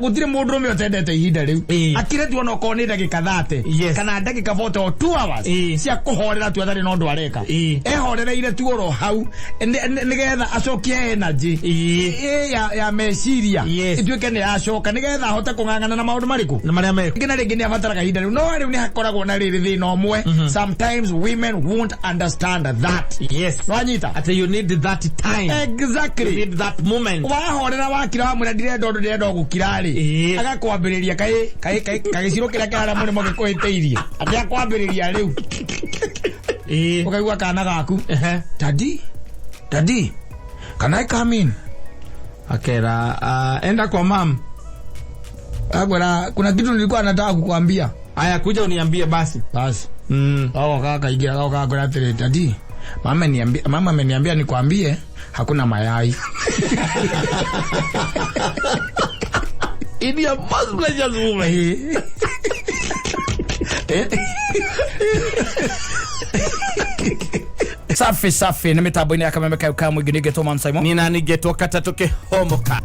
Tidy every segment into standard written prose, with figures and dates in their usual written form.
Gũtirĩ mũndũrũme ũtendete ihinda rĩu. Akire tu onokorwo nĩ ndagĩka 30 kana ndagĩka 40 or 2 hours cia kũhorera tu atarĩ na ũndũ areka. Ehorereire tu oro hau nĩgetha acokie energy ya meciria ĩtuĩke nĩ yacoka nĩgetha ahote kũng'ang'ana na maũndũ marĩkũ? Na marĩa mekũ. Rĩngĩ na rĩngĩ nĩ abataraga ihinda rĩu, no rĩu nĩ hakoragwo na rĩrĩ thĩna ũmwe, sometimes women won't understand that. Nwanyita? Atĩ you need that time. You need that moment. Wahorera wakira wamwĩra ndirenda ũndũ, ndĩrenda gũkira rĩ, agakwambĩrĩria kaĩ kaĩ kaĩ kagĩcirũ kĩrĩa kĩharĩa mũrĩmo gĩkũhĩtĩirie atĩ akwambĩrĩria rĩu. Ũkaigua kana gaku, "Daddy, daddy, can I come in?" Akera, "Enda kwa mam." Akwĩra, "Kuna kitu nilikuwa nataka kukwambia." "Aya, kuja uniambie basi." Basi Wao kaingira gao kakwĩra atĩrĩ, "Daddy, mama niambia, mama ameniambia nikwambie hakuna mayai." In your most precious moment. Safi safi, nĩ mĩtambo-inĩ ya Kameme kayo ka mũingĩ, nĩngetwo Man Simon. Nina ningetwo katatũ kĩhomoka.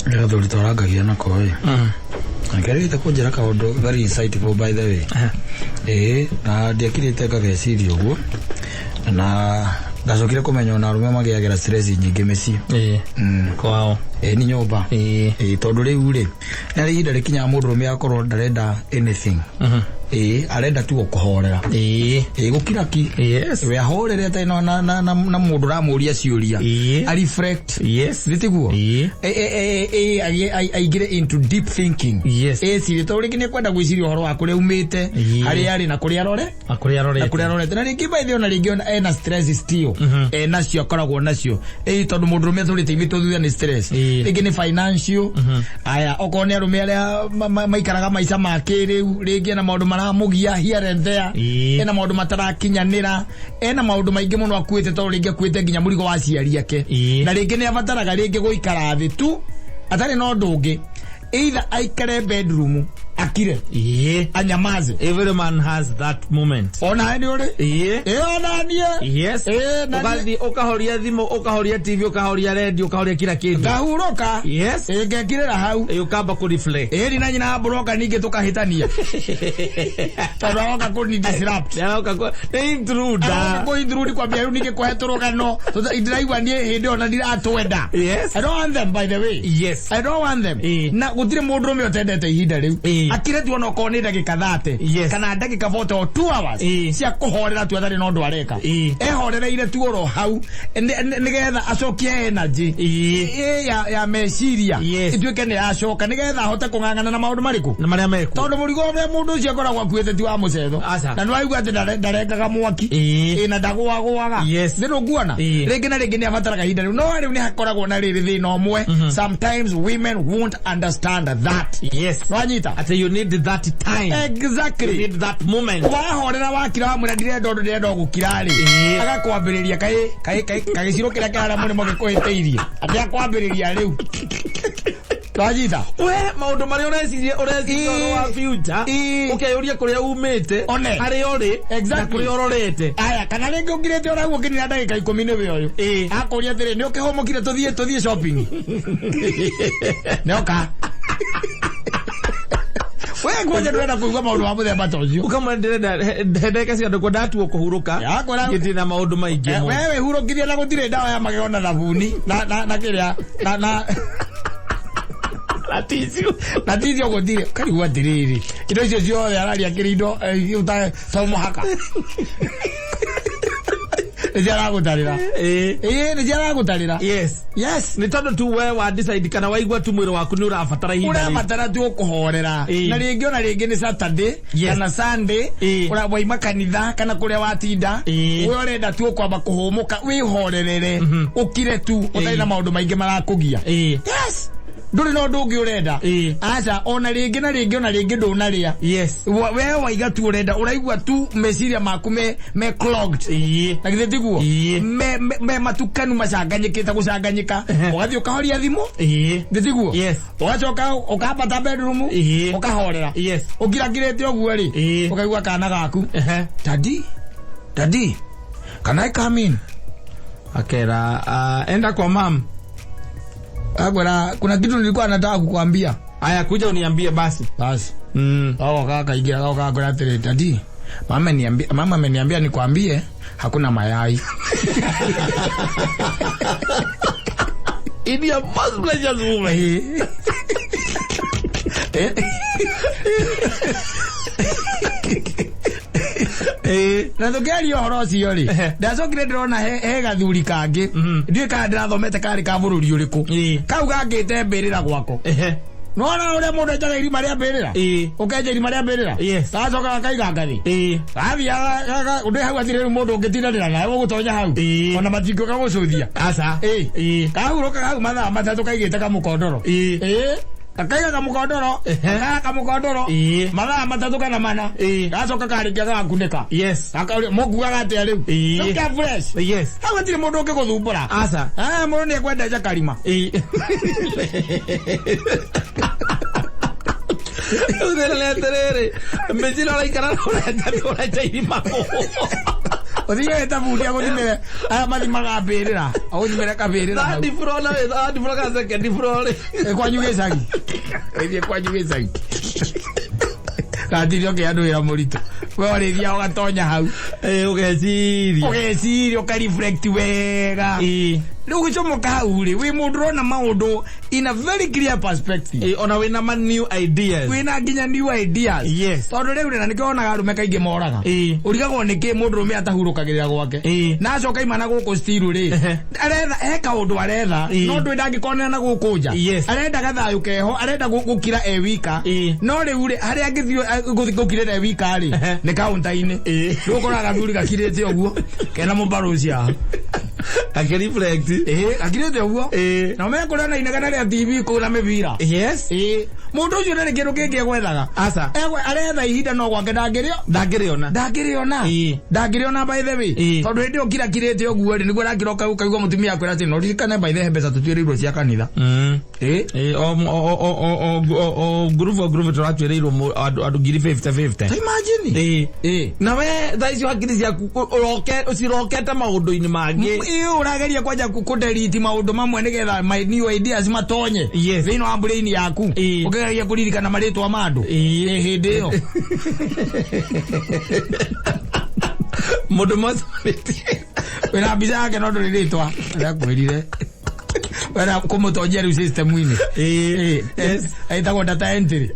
Gathuri twarangagia nako ĩ kerĩte kũnjĩra kaũndũ very insightful, by the way. Ĩĩ, na ndiakirĩte ngageciria ũguo, na ndacokire kũmenya ona arũme magĩagĩra stress nyingĩ mĩciĩ. Kwao. Ĩĩ, nĩ nyũmba. Ĩĩ, tondũ rĩu rĩ, nĩ harĩ ihinda rĩkinyaga mũndũrũme akorwo ndarenda anything. Ĩĩ, arenda tu o kũhorera. Ĩĩ, gũkira ki. We ahorere atarĩ na mũndũ ũramũria ciũria. A reflect. Nĩ tiguo? Aingĩre into deep thinking. Ecirie, tondũ rĩngĩ nĩ ekwenda gwĩciria ũhoro wa kũrĩa umĩte, harĩa arĩ na kũrĩa arore Na kũrĩa na arorete. Kũrĩa arorete, na rĩngĩ by the way, ona rĩngĩ ona ena stress still, enacio, akoragwo nacio. Ĩĩ, tondũ mũndũrũme atũrĩte imĩtwo thutha nĩ stress. Rĩngĩ nĩ financial. Aya, okorwo nĩ arũme arĩa maikaraga maica ma kĩrĩu, rĩngĩ ena maũndũ maramũgia here and there. Ena maũndũ matarakinyanĩra, ena maũndũ maingĩ mũno akuĩte, tondũ rĩngĩ akuĩte nginya mũrigo wa aciari ake. Na rĩngĩ nĩ abataraga rĩngĩ gũikara thĩ tu atarĩ na ũndũ ũngĩ, either aikare bedroom akire, anyamaze. Every man has that moment. Ona nĩ ũrĩ. Ĩĩ, ona niĩ. Ĩĩ, na niĩ. Ũgathiĩ ũkahoria thimũ, ũkahoria TV, ũkahoria radio, ũkahoria kila kĩndũ. Ngahurũka. Ĩĩ, ngekirĩra hau. Ĩĩ, ũkamba kũ reflect. Ĩĩ, na nyina ambũroka ningĩ tũkahĩtania tondũ aroka kũni disrupt. Nĩaroka nĩ intruder. Aroka kũ intrude, kwambia rĩu ningĩ kũhe tũrũgano. Ndĩraigua niĩ hĩndĩ ĩyo na ndiratwenda. I don't want them, by the way. I don't want them. Na gũtirĩ mũndũrũme ũtendete ihinda rĩu. Akire tu onokorwo nĩ ndagĩka 30 kana ndagĩka 40 or 2 hours cia kũhorera tu atarĩ na ũndũ areka. Ehorereire tu oro hau nĩgetha acokie energy ya meciria ĩtuĩke nĩ yacoka nĩgetha ahote kũng'ang'ana na maũndũ marĩkũ? Na marĩa mekuo. Tondũ mũrigo ũrĩa mũndũ ũcio akoragwo akuĩte ti wa mũcetho. Aca. Na nĩwaigua atĩ ndarengaga mwaki. Ĩĩ, na ndagũagũaga. Nĩ ndũkuona rĩngĩ na rĩngĩ nĩ abataraga ihinda rĩu, no rĩu nĩ hakoragwo na rĩrĩ thĩna ũmwe, sometimes women won't understand that. Nwanyita? Atĩ you need that time. You need that moment. Wahorera wakira wamwĩra ndirenda ũndũ, ndĩrenda gũkira rĩ, agakwambĩrĩria kaĩ kaĩ kaĩ kagĩcirũ kĩrĩa kĩharĩa mũrĩmo gĩkũhĩtĩirie atĩ akwambĩrĩria rĩu. Twanyita? We maũndũ marĩa ũreciria ũhoro wa future, ũkeyũria kũrĩa umĩte, One. harĩa ũrĩ na kũrĩa ũrorete. Aya, kana rĩngĩ ũngirĩte ũraguo ũkĩnina ndagĩka 10 nĩwe ũyũ akũria atĩrĩ, "Nĩ ũkĩhũmũkire? Tũthiĩ shopping." Nĩoka we kwanja ndũrenda kũigua maũndũ ma mũthemba ta ũcio. Ũkamwĩra, "Ndĩrenda ndagĩka cia ndũkũ ndatuo kũhurũka." Gĩtirĩ na maũndũ maingĩ mũno. Wewe hurũkithia na gũtirĩ ndawa ya magego na thabuni na kĩrĩa na na tissue. Na tissue gũtirĩ. Karigwo atĩrĩrĩ, indo icio ciothe araria kĩrĩ indo to mũhaka nĩcio aragũtarĩra. Ĩĩ, nĩcio aragũtarĩra. Nĩ tondũ tu we wa decide kana waigua tu mwĩrĩ waku nĩ ũrabatara ihinda rĩu. Ũrabatara tu ũkũhorera. Na rĩngĩ ona rĩngĩ nĩ Saturday kana Sunday, ũra waima kanitha kana kũrĩa watinda, we ũrenda tu ũkwamba kũhũmũka, wĩhorerere, ũkire tu ũtarĩ na maũndũ maingĩ marakũgia. Yes, ndũrĩ na ũndũ ũngĩ ũrenda. Aca, ona rĩngĩ na rĩngĩ ona rĩngĩ ndũnarĩa. We waiga tu ũrenda, ũraigua tu meciria maku me clogged. Na githĩ tiguo? Me matukanu, macanganyĩkĩte gũcanganyĩka. Ũgathiĩ ũkahoria thimũ. Githĩ tiguo? Yes. Ũgacoka ũkambata bedroom, ũkahorera. Ũkirakirĩte ũguo rĩ, ũkaigua kana gaku, "Daddy, daddy, can I come in?" Akera, "Enda kwa mam." Akwĩra kuna kitu nilikuwa nataka kukwambia. Aya, kuja uniambie basi. Basi. Gako kaingira gako kakwĩra atĩrĩ, daddy, mama niambia, mama ameniambia nikwambie hakuna mayai. In your most precious woman. Na tũkĩaria ũhoro ũcio rĩ, ndacokire ndĩrona he gathuri kangĩ, ndiũĩ kana ndĩrathomete karĩ ka bũrũri ũrĩkũ, kau gakĩte mbĩrĩra gwako. Nona ũrĩa mũndũ enjaga irima rĩa mbĩrĩra, ũkenja irima rĩa mbĩrĩra, gacoka gakaiga ngathĩ, gathiaga ndĩ hau hatirĩ rĩu mũndũ ũngĩtindanĩra nawe ũgũtonya hau, ona matingĩũka gũcũthia. Aca. Kahurũkaga hau mathaa 3 kaigĩte kamũkondoro. Akaiga kamũkondoro, gaka kamũkondoro, mathaa 3 kana 4, gacoka karĩkia gagakunĩka. Yes. Mũkuaga atĩa rĩu? Rĩu ka fresh. Yes. Hau hatirĩ mũndũ ũngĩgũthumbũra. Aca. Mũndũ nĩ ekwenda nja karima. Rĩu atĩrĩrĩ, mĩcira ũraikara ũrenja irima. Ũthiĩ wĩte bundi agũthimĩre aya mathimaga mbĩrĩra, agũthimĩre kabĩrĩra hau. Third floor na wĩ third floor kana second floor rĩ. Kwanyu gĩcagi. Ĩthiĩ kwanyu gĩcagi. Gatirio kĩ andũ wĩra mũritũ. We ũrĩthiaga ũgatonya hau. Ũgeciria. Ũgeciria, ũka reflect wega. Rĩu ũgĩcomoka hau rĩ, wĩ mũndũ ũrona maũndũ in a very clear perspective. Ona wĩna ma new ideas. Wĩna nginya new ideas. Yes. Tondũ rĩu rĩ, na nĩkĩo wonaga arũme kaingĩ moraga. Ũrigagwo nĩkĩ mũndũ ũrũme atahurũkagĩrĩra gwake. Na acoka ima na gũkũ still rĩ, aretha he kaũndũ aretha, no ndũĩ ndangĩkonera na gũkũ nja. Arenda gathayũ keho, arenda gũkira e wika. No rĩu rĩ, harĩa angĩthiĩ gũthiĩ gũkirĩra e wika rĩ, nĩ kaunta-inĩ. Rĩu ũkoraga gathuri gakirĩte ũguo, kena mũbarũci haha. Akĩreflect. Gakirĩte ũguo. Na ũmenye kũrĩa na inegene rĩa TV kũu na mĩbira. Yes. Mũndũ ũcio ndarĩ kĩndũ kĩngĩ egwethaga. Aca. Aretha ihinda no gwake ndangĩrĩo. Ndangĩrĩona. Ndangĩrĩona. Ndangĩrĩona by the way. Tondũ hĩndĩ ĩyo kirakirĩte ũguo rĩ, nĩguo arakĩroka ũkaigua mũtumia akwĩra atĩ no ririkane by the way mbeca tũtuĩrĩirwo cia kanitha. O group o group tũratuĩrĩirwo andũ ngiri 50-50. Ta imagine. Na we thaa icio hakiri ciaku ũcirokete maũndũ-inĩ mangĩ. Ũrageria kwanja kũdelete maũndũ mamwe nĩgetha my new ideas matonye Yes. thĩinĩ wa brain yaku. Ũkĩgeria kũririkana marĩtwa ma andũ. Hĩndĩ ĩyo. Mũndũ mwacemanĩtie. Wĩna mbica yake no ndũrĩ rĩtwa. Ndakwĩrire. Wena kũmũtonjia rĩu system-inĩ. Yes. Ĩtagwo data entry.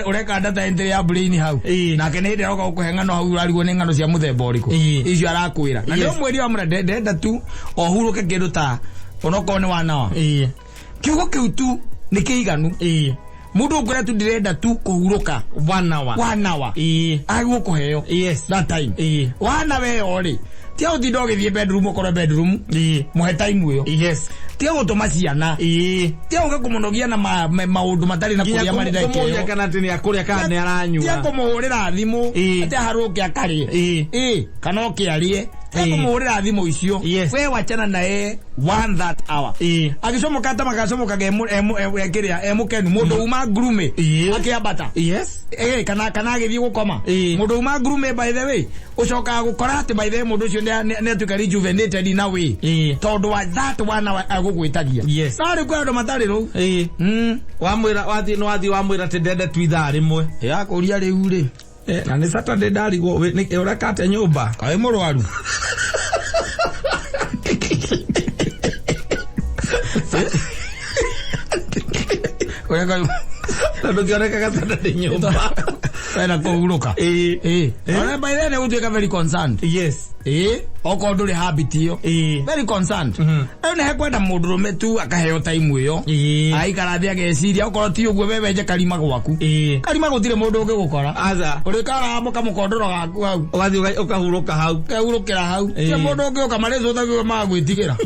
Ũreka data entry ya brain hau. Nake nĩ hĩndĩ aroka gũkũhe ng'ano hau ũrarigwo nĩ ng'ano cia mũthemba ũrĩkũ. Icio arakwĩra. Na nĩ ũmwĩri wa mũra ndenda tu ohurũke kĩndũ ta onokorwo nĩ wanawa. Kiugo kĩu tu nĩ kĩiganu. Mũndũ ũkwĩra tu ndĩrenda tu kũhurũka. 1 hour. 1 hour. Agũkũheo. Yes. That time. 1 hour ĩyo rĩ, tia ũtinda ũgĩthiĩ bedroom ũkorwo bedroom. Mũhe time ĩyo. Yes. Tia gũtũma ciana. Tia gũka kũmũnogia na maũndũ matarĩ na kũrĩa marĩ ndagĩka kũmũria ĩyo. kana atĩ nĩ akũrĩa kana nĩ aranyua. Tia kũmũhũrĩra thimũ. Atĩ aharũke akarĩe. Kana oke arĩe. Tia kũmũhũrĩra thimũ icio. Yes. We wachana na ye one that hour. Agĩcomoka ta magacomokaga kĩrĩa e mũkenu mũndũ uma ngurume akĩambata. Yes. Kana agĩthiĩ gũkoma. Mũndũ uma ngurume by the way ũcokaga gũkora atĩ by the way mũndũ ũcio nĩ atuĩka rejuvenated in a way. Tondũ wa that one hour agũgwĩtagia. Yes. No rĩu kwĩ andũ matarĩ rũu. Wamwĩra wathiĩ nĩ wathiĩ wamwĩra atĩ ndende tu ithaa rĩmwe. Yakũria rĩu rĩ. Na nĩ Saturday ndarigwo ũreka atĩa nyũmba? Kaĩ mũrwaru. Ũreka Tondũ kĩonekaga Saturday nyũmba. Wenda kũhurũka. Ona by then ũtuĩka very concerned. Yes. Okorwo ndũrĩ habit ĩyo. Very concerned. Rĩu nĩ hekwenda mũndũrũme tu akaheo time ĩyo. Aikara thĩ ageciria okorwo ti ũguo we wenje karima gwaku. Karima gũtirĩ mũndũ ũngĩgũkora. Aca. Ũrĩkara kamũkondoro gaku hau. Ũgathiĩ ũkahurũka hau. Ũkahurũkĩra hau. Ti mũndũ ũngĩũka marĩcũthagio magwĩtigĩra.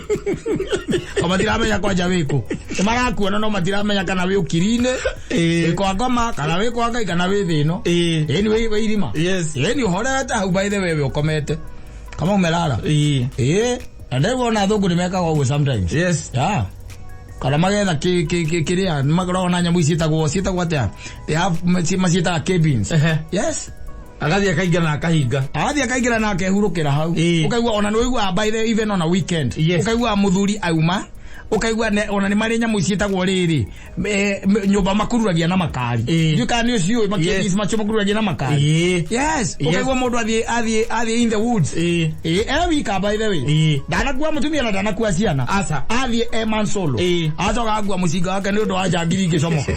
O matiramenya kwanja wĩkũ. Nĩ marakuona no matiramenya kana wĩ ũkiri-inĩ, wĩ kwa ngoma, kana wĩ kwa Ngai, kana wĩ thĩ ĩno. Ĩni wĩ irima. Yes. Ĩni ũhorete hau by the way we ũkomete. Kama umelala. Na ndĩrona athũngũ nĩ mekaga ũguo sometimes. Yes. Yeah. Kana magetha kĩrĩa, nĩ makoragwo na nyamũ ici ciĩtagwo atĩa? They have maciĩtaga cabins. Yes. Agathiĩ akaingĩra na akahinga. Agathiĩ akaingĩra na akehurũkĩra hau. Ũkaigua ona nĩ ũiguaga by the even on a weekend. Yes. Ũkaigua mũthuri auma Ũkaigua ona nĩ marĩ nyamũ ciĩtagwo rĩrĩ, nyũmba makururagia na makari. Ndiũĩ kana nĩ ũciũĩ. Makienyeji macio makururagia na makari. Yes. Ũkaigua mũndũ athiĩ in the woods. Ĩĩ, e wika, by the way. Ndanakua mũtumia na ndanakua ciana. Aca. Athiĩ e man solo. Acoka akua mũcinga wake nĩ ũndũ wa njangiri ingĩcomoka.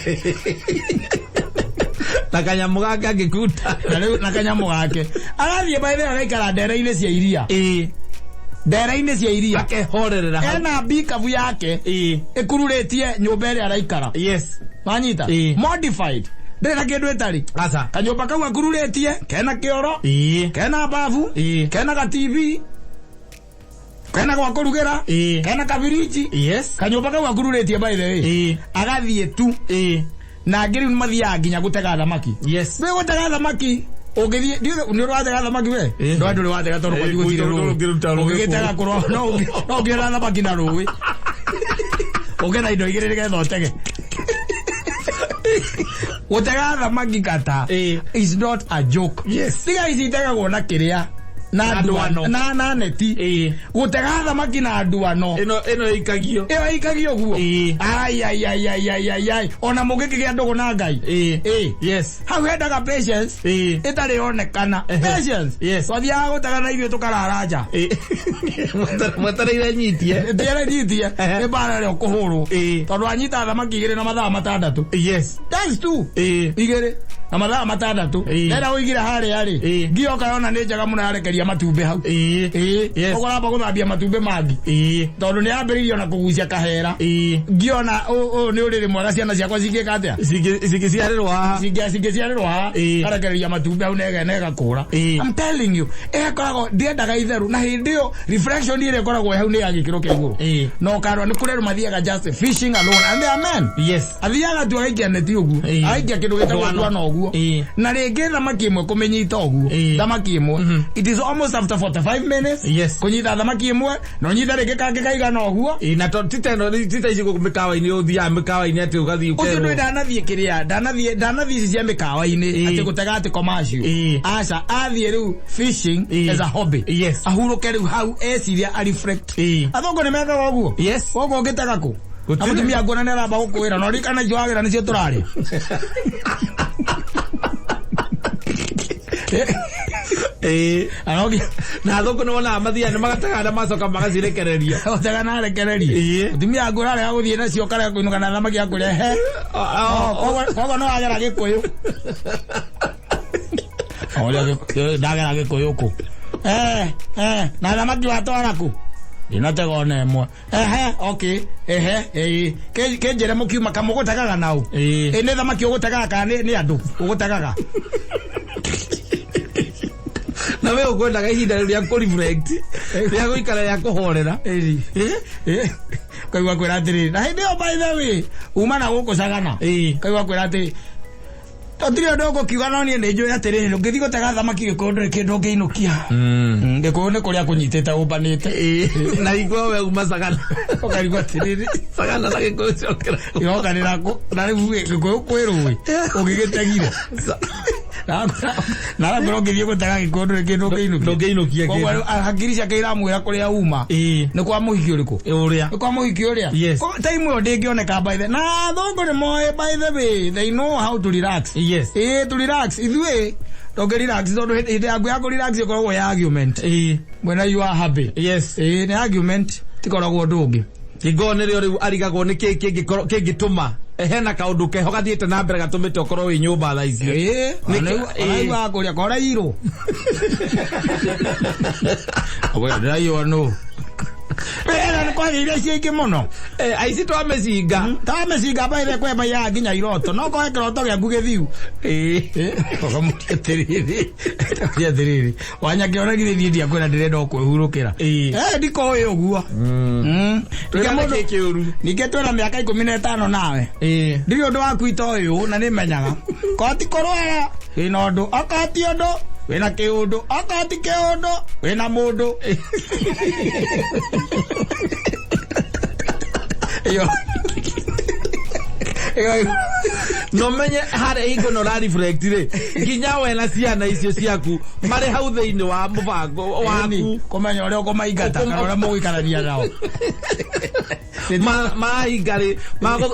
Na kanyamũ gake angĩkuta. Na rĩu na kanyamũ gake agathiĩ, by the way, agaikara ndere-inĩ cia iria. Ndere-inĩ cia iria. Akehorerera hau. Ena mbikabu yake ĩkururĩtie nyũmba ĩrĩa araikara. Wanyita? Modified, ndĩrĩ na kĩndũ ĩtarĩ. Aca. Kanyũmba kau akururĩtie kena kĩoro, kena babu, kena ga TV, kena gwa kũrugĩra, kena kabiriji. Kanyũmba kau akururĩtie, by the way, agathiĩ tu. Na angĩ rĩu nĩmathiaga nginya gũtega thamaki. Wĩ gũtega thamaki ũngĩthiĩ, nĩ ũrĩ watega thamaki we? Ndũĩ ndũrĩ watega tondũ kwanyu gũtirĩ rũĩ. Ndũngĩruta rũĩ. Ũngĩgĩtega kũrwa no ũngĩona thamaki na rũĩ ũngĩetha indo igĩrĩ nĩgetha ũtege. Gũtega thamaki kata is not a joke. Tiga ici itegagwo na kĩrĩa na Na nduano nduano. na neti. Gũtega thamaki na nduano. Ĩno ĩikagio. Ĩyo ĩikagio guo. Ai ai ai ai ai ai ai, ona mũngĩkĩgĩa ndũgũ na Ngai. Hau hendaga patience ĩtarĩ yonekana. Patience. Twathiaga gũtega na ithuĩ tũkarara nja. Mwetereire nyitie. Tiere nyitie. Nĩ mbara ĩrĩa ũkũhũrwo. Tondũ anyita thamaki igĩrĩ na mathaa 6. That's two. Igĩrĩ na mathaa 6. Enda ũigire harĩa rĩ, ngioka yona nĩ njega mũno yarekeria matumbĩ hau. Ũkoramba gũthambia matumbĩ mangi. Tondũ nĩ yambĩrĩirie ona kũgucia kahera. Ngiona ũyũ nĩ ũrĩrĩ mwega ciana ciakwa cingĩka atĩa? Cingĩciarĩrwo haha. Cingĩciarĩrwo haha. Karekereria matumbĩ hau nega negakũra. I'm telling you, ĩkoragwo ndiendaga itherũ na hĩndĩ ĩyo reflection ĩrĩa ĩkoragwo hau nĩ ya gĩkĩro kĩa igũrũ. Na ũkarora nĩ kũrĩ andũ mathiaga just fishing alone and they are men. Athiaga tu agaikia neti ũguo. Agaikia kĩndũ gĩtagwo Ndwano. ndwano ũguo. Na rĩngĩ thamaki ĩmwe kũmĩnyita ũguo. Thamaki ĩmwe. It is almost after 45 minutes. Kũnyita thamaki ĩmwe na ũnyite rĩngĩ kangĩ kaigana ũguo. Na to tita ĩno tita ici gũkũ mĩkawa-inĩ, ũthiaga mĩkawa-inĩ atĩ ũgathiĩ Ũcio ndũĩ ũkerwo. ndanathiĩ kĩrĩa ndanathiĩ ici cia mĩkawa-inĩ atĩ gũtega atĩ commercial. Aca, athiĩ rĩu fishing as a hobby. Ahurũke rĩu hau eciria a reflect. Athũngũ nĩ mekaga ũguo. Koguo ũngĩtega kũ? Gũtirĩ. Na mũtumia nguona nĩ aramba gũkwĩra no ririkana icio wagĩra nĩcio tũrarĩa. Arogi. Na athũngũ nĩ wonaga mathiaga nĩ magatega na macoka magacirekereria. Gũtega na arekererie. Mũtumia nguona arega gũthiĩ nacio karega kũinũka na thamaki akũrĩa he. Koguo no wagera Gĩkũyũ. Ũrĩa ndagera Gĩkũyũ kũ? Na thamaki watwara kũ? Ndinatega ona ĩmwe. Ehe, okay. Ehe, ĩĩ. Kĩnjĩre mũkiuma kamũgũtegaga nao. Ĩ nĩ thamaki ũgũtegaga kana nĩ andũ ũgũtegaga? Na we ũkwendaga ihinda rĩu rĩa kũ-reflect, rĩa gũikara, rĩa kũhorera. Kaigua kwĩra atĩrĩrĩ, na hĩndĩ ĩyo, by the way, uma na gũkũ cagana. Kaigua kwĩra atĩrĩ, tũtirĩ ũndũ ũgũkiuga no niĩ nĩ njũĩ atĩrĩrĩ, ũngĩthiĩ gũtega thamaki Gĩkũyũ ndũrĩ kĩndũ ũngĩinũkia. Gĩkũyũ nĩ kũrĩa kũnyitĩte ũmbanĩte. Na igua we uma cagana. Ũkarigwo atĩrĩrĩ, Cagana na Gĩkũyũ cokera. Irokanĩra kũ? Na rĩu Gĩkũyũ kwĩ rũĩ ũngĩgĩtegire. Na arakwĩra ũngĩthiĩ gũtega Gĩkũyũ ndũrĩ kĩndũ ũngĩinũkia. Ndũngĩinũkia Koguo kĩndũ. rĩu hakiri ciake iramwĩra kũrĩa uma nĩ kwa mũhiki ũrĩkũ? Ũrĩa. Nĩ kwa mũhiki ũrĩa. Time ĩyo ndĩngĩoneka, by the na athũngũ nĩ moĩ, by the way, they know how to relax. Ĩĩ, to relax ithuĩ ndũngĩ relax tondũ hĩndĩ yaku ya kũ relax ĩkoragwo ya argument. When you are happy. Ĩĩ, nĩ argument, tikoragwo ũndũ ũngĩ. Hingo nĩrĩo rĩu arigagwo nĩ kĩĩ kĩngĩkorwo kĩngĩtũma hena kaũndũ keho gathiĩte na mbere gatũmĩte ũkorwo wĩ nyũmba thaa ici. Ĩĩ, kũrĩa korairwo. Ndĩraiywo nũ? Wĩra nĩ kwagĩire icio ingĩ mũno. Aici twamĩcinga. Tamĩcinga baithe kwembaia nginya iroto no koe kĩroto gĩaku gĩthiu. Ũkamũria atĩrĩrĩ, ũkamũria atĩrĩrĩ, wanyakĩona githĩ niĩ ndiakwĩra ndĩrenda o kwĩhurũkĩra. Ndikoĩ ũguo. Twĩra Ningĩ mũndũ- nĩkĩ kĩũru. Ningĩ twĩna mĩaka 15 nawe. Ndirĩ ũndũ waku itoĩ ũũ na nĩmenyaga. Ko ti kũrwara wĩna ũndũ, okorwo ti ũndũ wĩna kĩũndũ, okorwo ti kĩũndũ wĩna mũndũ. Ĩyo. Ĩyo. No menye harĩa hingo no reflect rĩ, nginya we na ciana icio ciaku marĩ hau thĩinĩ wa mũbango waku. Kũmenya ũrĩa ũkũmaingata kana ũrĩa mũgũikarania nao. Mahinga rĩ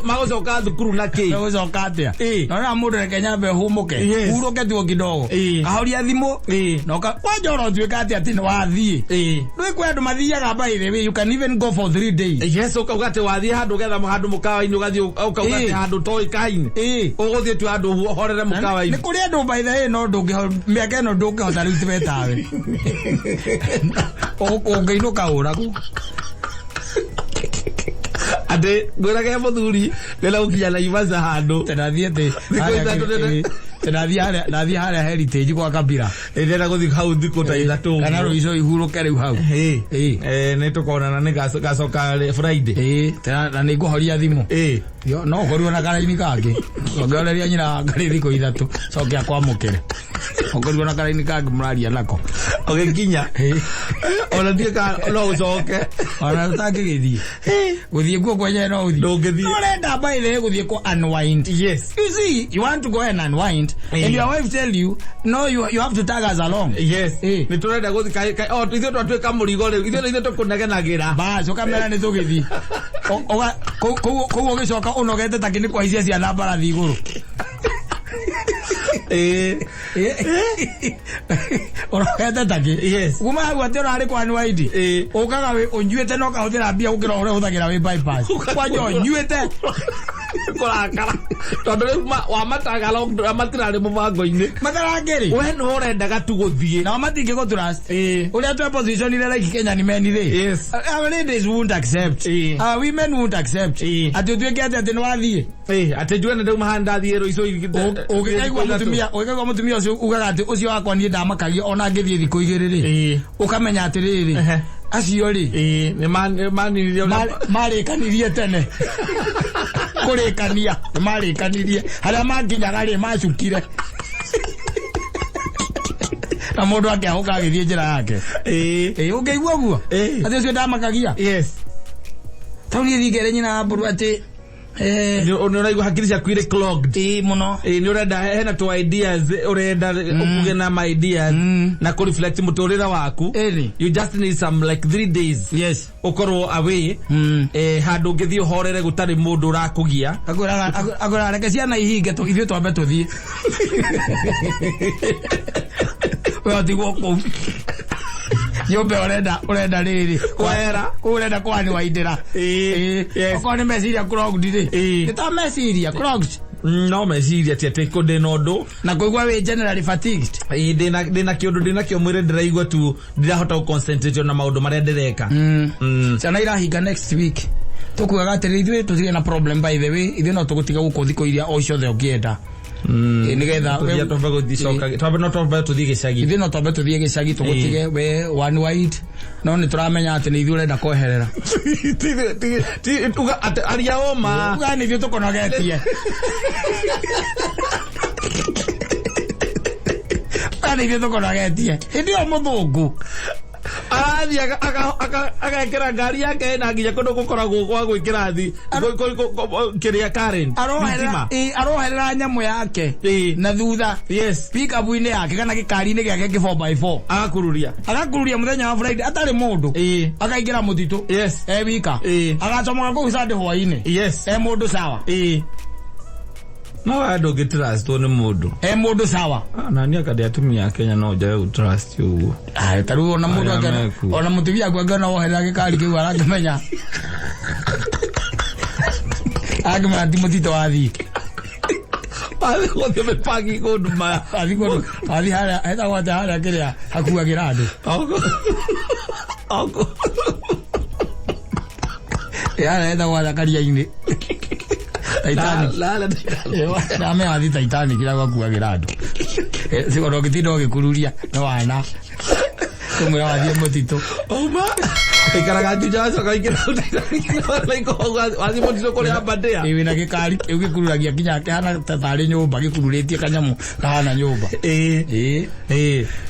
magũcoka thukuru na kĩ? Gũcoka atĩa? Ĩĩ. Nona mũndũ reke nyambe hũmũke. Yes. Hurũke tu o kidogo. Ĩĩ. Kahoria thimũ. Ĩĩ. Na ũka kwanja oro ũtuĩka atĩ atĩ nĩ wathiĩ. Ĩĩ. Rĩu kwĩ andũ mathiaga, by the way, you can even go for 3 days. Yes, ũkauga atĩ wathiĩ handũ getha handũ mũkawa-inĩ, ũgathiĩ ũkauga atĩ Ĩĩ. handũ toĩkaine. Ĩĩ. Ũgũthiĩ tu handũ ũhorere Nĩ mũkawa-inĩ. kũrĩ andũ, by the way, no ndũngĩho mĩaka ĩno ndũngĩhota rĩu tiwe tawe. Ũngĩinũka ũragwo. Atĩ ngwĩrage mũthuri ndĩrenda gũkinya Naivasha handũ. Ndathiĩ atĩ Thikũ 3 ndathiĩ harĩa, ndathiĩ harĩa Heritage gwa Kabira. Ndĩrenda gũthiĩ hau thikũ ta 3. Kana rũico ihurũke rĩu hau. Ĩĩ. Ĩĩ. Nĩ tũkonana, nĩ gacoka Friday. Ĩĩ, tena na nĩ ngũhoria thimũ. Ĩĩ. Yo, no ũkorirwo na karaini kangĩ ũngĩoreria nyina ngarĩ thikũ 3 coke akwamũkĩre, ũkorirwo na karaini kangĩ mũraria nako. Ũgĩkinya ona ndiĩ ka no ũcoke. Ona ũtangĩgĩthiĩ gũthiĩ kuo kwenyewe no ũthiĩ. Ndũngĩthiĩ. No ũrenda, by the way, gũthiĩ kũ unwind. You see, you want to go and unwind and your wife tell you, "No, you have to tag us along." Yes, nĩ tũrenda gũthiĩ o ithuĩ twatuĩka mũrigo rĩu, ithuĩ nĩ ithuĩ tũkũnegenagĩra. Bas, ũkamera nĩ tũgĩthiĩ. Kũu ũgĩcoka ũnogete ta kĩ nĩ kũhaicia ciana mbarathi igũrũ. Ũrogete takĩ. Kuma hau atĩ ũrarĩ kwa unwind. Ũkaga wĩ ũnyuĩte na ũkahũthĩra mbia gũkĩra ũrĩa ũhũthagĩra wĩ bypass, kwanja ũnyuĩte. Kũrakara tondũ rĩu wamataga matirarĩ mũbango-inĩ. Matarangĩrĩ. We nĩ ũrendaga tu gũthiĩ. Nao matingĩ trust. Ũrĩa twe positionire like Kenyan men rĩ, our ladies won't accept. Our women won't accept atĩ ũtuĩke atĩ nĩ wathiĩ. Atĩ njuge nĩ ndauma haha ndathiĩ rũico. Ũngĩkaigua mũtumia ũcio ugaga atĩ ũcio wakwa niĩ ndamakagia ona ngĩthiĩ thikũ 2 rĩ, ũkamenya atĩrĩrĩ, acio rĩ Nĩ maninirie. Marĩkanirie tene kũrĩkania, nĩ marĩkanirie harĩa makinyaga rĩ, macukire na mũndũ akĩahũka agĩthiĩ njĩra yake. Ĩ, ũngĩigua ũguo atĩ ũcio ndamakagia. Tau niĩ thiĩ ngere nyina wa mbũru atĩ Nĩ ũraigua hakiri ciaku irĩ clogged. Ĩ, mũno. Ĩ, nĩ ũrenda hena tu ideas ũrenda ũkuge na ma ideas na kũ reflect mũtũrĩre waku. You just need some like 3 days ũkorwo away, handũ ũngĩthiĩ ũhorere gũtarĩ mũndũ ũrakũgia. Akwĩraga reke ciana ihinge ithuĩ twambe tũthiĩ, we ũtigwo kũu nyũmba ĩyo ũrenda rĩrĩ Kwehera. Kũu ũrenda kwaniwaindĩra. Okorwo nĩ meciria clogged rĩ, nĩ ta meciria clogged. No meciria ti atĩ kũ ndĩna ũndũ. Na kũigua wĩ generally fatigued. Ĩ, ndĩna kĩũndũ ndĩna kĩo mwĩrĩ, ndĩraigua tu ndirahota gũ concentrate na maũndũ marĩa ndĩreka. Ciana irahinga next week, tũkugaga atĩrĩ, ithuĩ tũtirĩ na problem, by the way, ithuĩ no tũgũtiga gũkũ thikũ iria o ciothe ũngĩenda. Ĩ, nĩgetha Tũthiĩ twambe gũthiĩ twambe no twambe tũthiĩ gĩcagi. Ithuĩ no twambe tũthiĩ gĩcagi tũgũtige we one white, no nĩ tũramenya atĩ nĩ ithuĩ ũrenda kweherera. Uga atĩ aria ũma. Uga nĩ ithuĩ tũkũnogetie. Uga nĩ ithuĩ tũkũnogetie hĩndĩ ĩyo mũthũngũ. Arathiĩ agekĩra ngari yake ĩna nginya kũndũ gũkoragwo gwa gwĩkĩra thi kĩrĩa current. Aroherera thitima. Ĩ, aroherera nyamũ yake na thutha pickup-inĩ yake kana gĩkari-inĩ gĩake kĩ 4x4. Agakururia. Agakururia mũthenya wa Friday atarĩ mũndũ. Akaingĩra mũtitũ e wika. Agacomoka kũu Sunday hwaĩ-inĩ e mũndũ sawa. No we ndũngĩ trustwo nĩ mũndũ. E mũndũ sawa. Na niĩ akandĩ atumia a Kenya no njage gũ trust ũguo. Ai, ta rĩu ona mũndũ Arĩa angĩona mekuo. ona mũtumia aku angĩona woherera gĩkari kĩu, arakĩmenya ti mũtitũ wathiĩ. Wathiĩ gũthiĩ mĩbangi kũndũ maya. Wathiĩ kũndũ, wathiĩ harĩa hetagwo atĩa harĩa kĩrĩa hakuagĩra andũ? Oko. Ĩ, harĩa hetagwo atĩa karia-inĩ Titanic? La, la. Ndamenya wathiĩ Titanic kĩrĩa gwakuagĩra andũ. Ona ũngĩtinda ũgĩkururia nĩ wana kũmwĩra wathiĩ mũtitũ. Uma ikaraga Juja, wacoka ingĩra wathiĩ mũtitũ kũrĩa Aberdare. Ĩ, wĩna gĩkari kĩu gĩkururagia nginya kĩhana ta tarĩ nyũmba, gĩkururĩtie kanyamũ kahana nyũmba. Ĩ.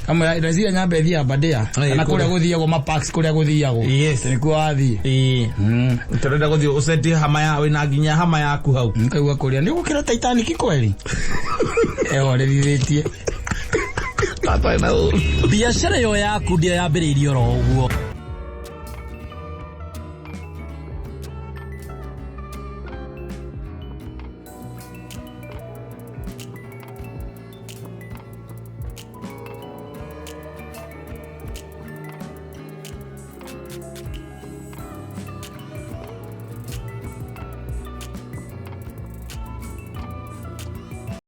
Kamwe ndeciria nyambe thiĩ Aberdare kana kũrĩa gũthiagwo ma parks, kũrĩa gũthiagwo. Nĩkuo wathiĩ. Tũrenda gũthiĩ ũcetie hama ya wĩna nginya hama yaku hau. Nkaigua kũrĩa nĩ gũkĩra Titanic kweri ehorerithĩtie. Tata na ũru. Biacara ĩyo yaku ndĩa yambĩrĩirie oro ũguo.